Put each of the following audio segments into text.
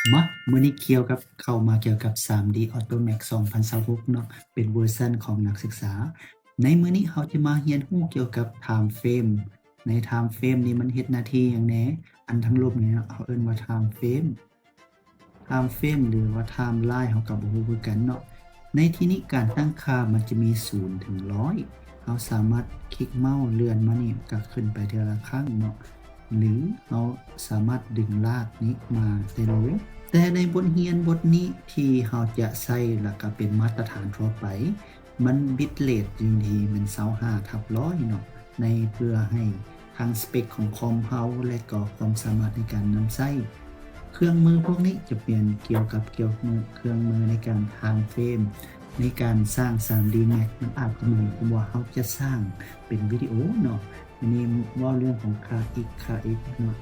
ມາ ມື້ນີ້ກ່ຽວກັບ ເຂົ້າມາກ່ຽວກັບ ສາມດີ AutoMax ສອງພັນຊາວຫົກເນາະ ເປັນເວີຊັນຂອງນັກສຶກສາ. ໃນມື້ນີ້ເຮົາຈະມາຮຽນຮູ້ກ່ຽວກັບ Time Frame. ໃນ Time Frame ນີ້ມັນເຮັດໜ້າທີ່ຫຍັງແດ່? ອັນທາງລົບນີ້ເນາະ ເຮົາເອີ້ນວ່າ Time Frame. Time Frame ຫຼືວ່າ Timeline ເຮົາກໍບໍ່ຮູ້ຄືກັນເນາະ. ໃນທີ່ນີ້ການຕັ້ງຄ່າມັນຈະມີສູນເຖິງຮ້ອຍ. ເຮົາສາມາດຄລິກເມົາສ໌ເລື່ອນມານີ້ ກໍຂຶ້ນໄປເທື່ອລະຄັ້ງເນາະ ຫຼືເຮົາສາມາດດຶງລາກນີ້ມາໄດ້ເລີຍ. ແຕ່ໃນບົດຮຽນບົດນີ້ທີ່ເຮົາຈະໃຊ້ ແລ້ວກໍເປັນມາດຕະຖານທົ່ວໄປ ມັນບິດເຣດຢູ່ທີ່ແມ່ນຊາວຫ້າທັບຮ້ອຍເນາະ ໃນເພື່ອໃຫ້ທັງສະເປັກຂອງຄອມເຮົາ ແລະກໍຄວາມສາມາດໃນການນຳໃຊ້. ເຄື່ອງມືພວກນີ້ຈະເປັນກ່ຽວກັບ ກ່ຽວມື ເຄື່ອງມືໃນການ Time Frame ໃນການສ້າງ ສາມດີ Max ມັນອາດຈະໝາຍຄວາມວ່າເຮົາຈະສ້າງເປັນວິດີໂອເນາະ. ອັນນີ້ເວົ້າເລື່ອງຂອງ K X K X ເນາະ.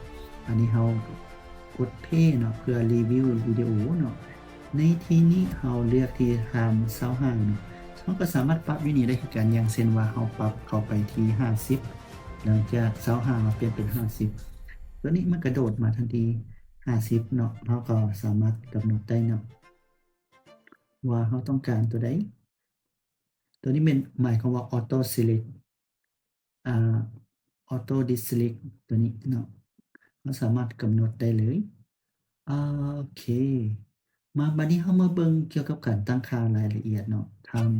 ອັນນີ້ເຮົາກົດ Play ເນາະ ເພື່ອຣີວິວວິດີໂອເນາະ. ໃນທີ່ນີ້ເຮົາເລືອກທີ່ Time ຊາວຫ້າເນາະ ເຮົາກໍສາມາດປັບຢູ່ນີ້ໄດ້ຄືກັນ. ຢ່າງເຊັ່ນວ່າເຮົາປັບເຂົ້າໄປທີ່ຫ້າສິບ ຫຼັງຈາກຊາວຫ້າເຮົາປ່ຽນເປັນຫ້າສິບ ຕົວນີ້ມັນກະໂດດມາທັນທີຫ້າສິບເນາະ. ເຮົາກໍສາມາດກຳນົດໄດ້ເນາະ ວ່າເຮົາຕ້ອງການຕົວໃດ. ຕົວນີ້ແມ່ນໝາຍຄວາມວ່າ Auto Select ອາ Auto Deselect ຕົວນີ້ເນາະ ເຮົາສາມາດກຳນົດໄດ້ເລີຍ. ອາ ໂອເຄ ມາ ບາດນີ້ເຮົາມາເບິ່ງກ່ຽວກັບການຕັ້ງຄ່າລາຍລະອຽດເນາະ Time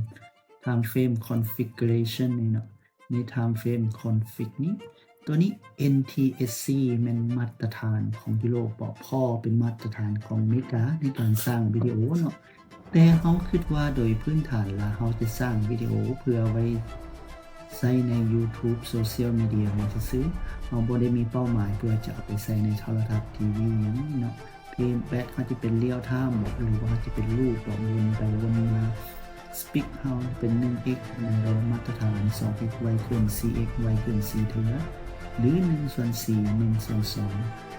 Time Frame Configuration ນີ້ເນາະ. ໃນ Time Frame Config ນີ້ ຕົວນີ້ NTSC ແມ່ນມາດຕະຖານຂອງຢູໂຣບເນາະ ພໍເປັນມາດຕະຖານຂອງອາເມລິກາໃນການສ້າງວິດີໂອເນາະ. ແຕ່ເຮົາຄິດວ່າໂດຍພື້ນຖານແລ້ວ ເຮົາຈະສ້າງວິດີໂອເພື່ອໄວ້ໃຊ້ໃນ YouTube Social Media ເຮົາຊື່ໆ ເຮົາບໍ່ໄດ້ມີເປົ້າໝາຍເພື່ອຈະເອົາໄປໃຊ້ໃນໂທລະທັດ ທີວີ ຫຍັງເນາະ. Playback ເຮົາຈະເປັນ Real Time ບໍ ຫຼືວ່າເຮົາຈະເປັນ Loop ບໍ ວົນໄປວົນມາ. Speed ເຮົາເປັນ ໜຶ່ງ X ໃນລະດັບມາດຕະຖານ ສອງ X ໄວຂຶ້ນ ສີ່ X ໄວຂຶ້ນສີ່ເທື່ອ ຫຼື ໜຶ່ງສ່ວນສີ່ ໜຶ່ງສ່ວນສອງ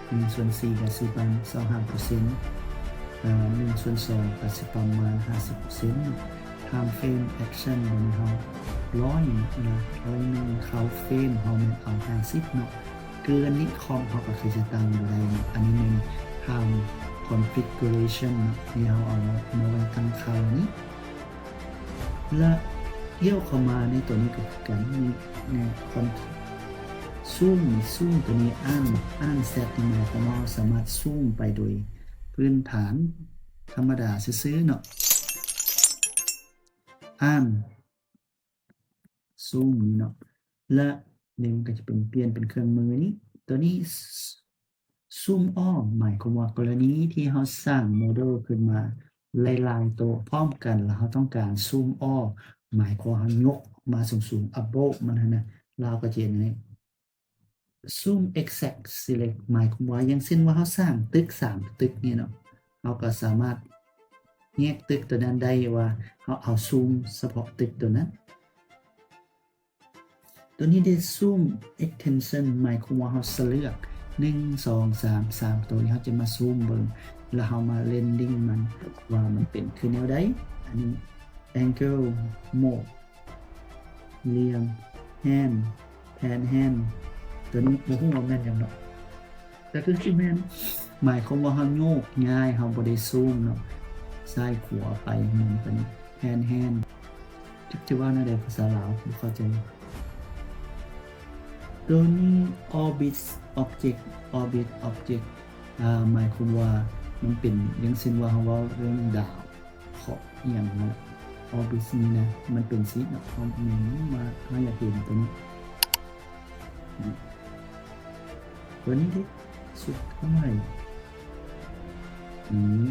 ໜຶ່ງສ່ວນສີ່ກໍຊິປະມານຊາວຫ້າເປີເຊັນ ເອີ ໜຶ່ງສ່ວນສອງກໍຊິປະມານຫ້າສິບເປີເຊັນ. Time Frame Action ເຮົາຮ້ອຍເນາະ ຮ້ອຍໜຶ່ງ ເຂົ້າ Frame ເຮົາແມ່ນເອົາຫ້າສິບເນາະ. ຄືອັນນີ້ຄອມເຮົາກໍຄືຈະຕັ້ງບໍ່ໄດ້ເນາະ. ອັນນີ້ແມ່ນ Time Configuration ເນາະ ທີ່ເຮົາເອົາມາໄວ້ຕັ້ງຄ່ານີ້ ແລະ ລ້ຽວເຂົ້າມາໃນຕົວນີ້ກໍຄືກັນ ນີ້ ນີ້ Zoom Zoom ຕົວນີ້ Alt Alt Z ນີ້ໝາຍຄວາມວ່າເຮົາສາມາດ Zoom ໄປໂດຍພື້ນຖານທຳມະດາຊື່ໆເນາະ Alt Zoom ນີ້ເນາະ ແລະ ນີ້ມັນກໍຈະເປັນ ປ່ຽນເປັນເຄື່ອງມືນີ້ ຕົວນີ້ Zoom All ໝາຍຄວາມວ່າ ກໍລະນີທີ່ເຮົາສ້າງໂມເດວຂຶ້ນມາຫຼາຍໆໂຕພ້ອມກັນ ແລ້ວເຮົາຕ້ອງການ Zoom All ໝາຍຄວາມວ່າເຮົາຍົກອອກມາສູງໆ Above ມັນຫັ້ນນະ ແລ້ວເຮົາກໍຈະເຮັດໃຫ້ Zoom Exact Select ໝາຍຄວາມວ່າ ຢ່າງເຊັ່ນວ່າເຮົາສ້າງຕຶກສາມຕຶກນີ້ເນາະ ເຮົາກໍສາມາດແຍກຕຶກຕົວນັ້ນໄດ້ວ່າ ເຮົາເອົາ Zoom ສະເພາະຕຶກຕົວນັ້ນ. ຕົວນີ້ເດ Zoom Extension ໝາຍຄວາມວ່າເຮົາສະເລືອກ ໜຶ່ງ ສອງ ສາມ ສາມໂຕນີ້ ເຮົາຈະມາຊູມເບິ່ງ ແລ້ວເຮົາມາ blending ມັນວ່າມັນເປັນຄືແນວໃດ. ອັນນີ້ Angle Mode ຫຼ່ຽມ Hand Pan Hand ຕົວນີ້ບໍ່ຮູ້ວ່າແມ່ນຫຍັງເນາະ ແຕ່ຄືຊິແມ່ນ ໝາຍຄວາມວ່າເຮົາໂຍກຍ້າຍ ເຮົາບໍ່ໄດ້ຊູມເນາະ ຊ້າຍຂວາໄປ ແມ່ນຕົວນີ້ Pan Hand ຈັກຈະເວົ້າແນວໃດພາສາລາວ ບໍ່ເຂົ້າໃຈ. ຕົວນີ້ Orbit Object Orbit Object ອາ ໝາຍຄວາມວ່າມັນເປັນ ຢ່າງເຊັ່ນວ່າເຮົາເວົ້າເລື່ອງດາວ ເຄາະອີ່ຫຍັງນັ້ນແຫຼະ Orbit ນີ້ນະ ມັນເປັນຊີ້ເນາະ ເຮົາແມ່ນວ່າເຮົາຢາກເຫັນຕົວນີ້ ຕົວນີ້ເດ ສຸດທ້າຍ ນີ້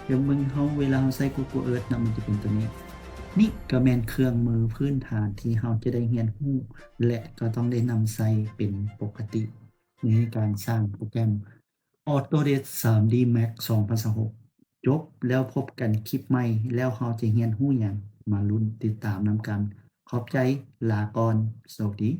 ດຽວເບິ່ງເຮົາ ເວລາເຮົາໃຊ້ Google Earth ນະ ມັນຈະເປັນຕົວນີ້. ນີ້ກໍແມ່ນເຄື່ອງມືພື້ນຖານທີ່ເຮົາຈະໄດ້ຮຽນຮູ້ ແລະ ກໍຕ້ອງໄດ້ນຳໃຊ້ເປັນປົກກະຕິໃນການສ້າງໂປຣແກຣມ Autodesk ສາມດີ Max ສອງພັນຊາວຫົກ ຈົບແລ້ວພົບກັນຄລິບໃໝ່ ແລ້ວເຮົາຈະຮຽນຮູ້ຫຍັງ ມາລຸ້ນຕິດຕາມນຳກັນ. ຂອບໃຈ ລາກ່ອນ ໂຊກດີ.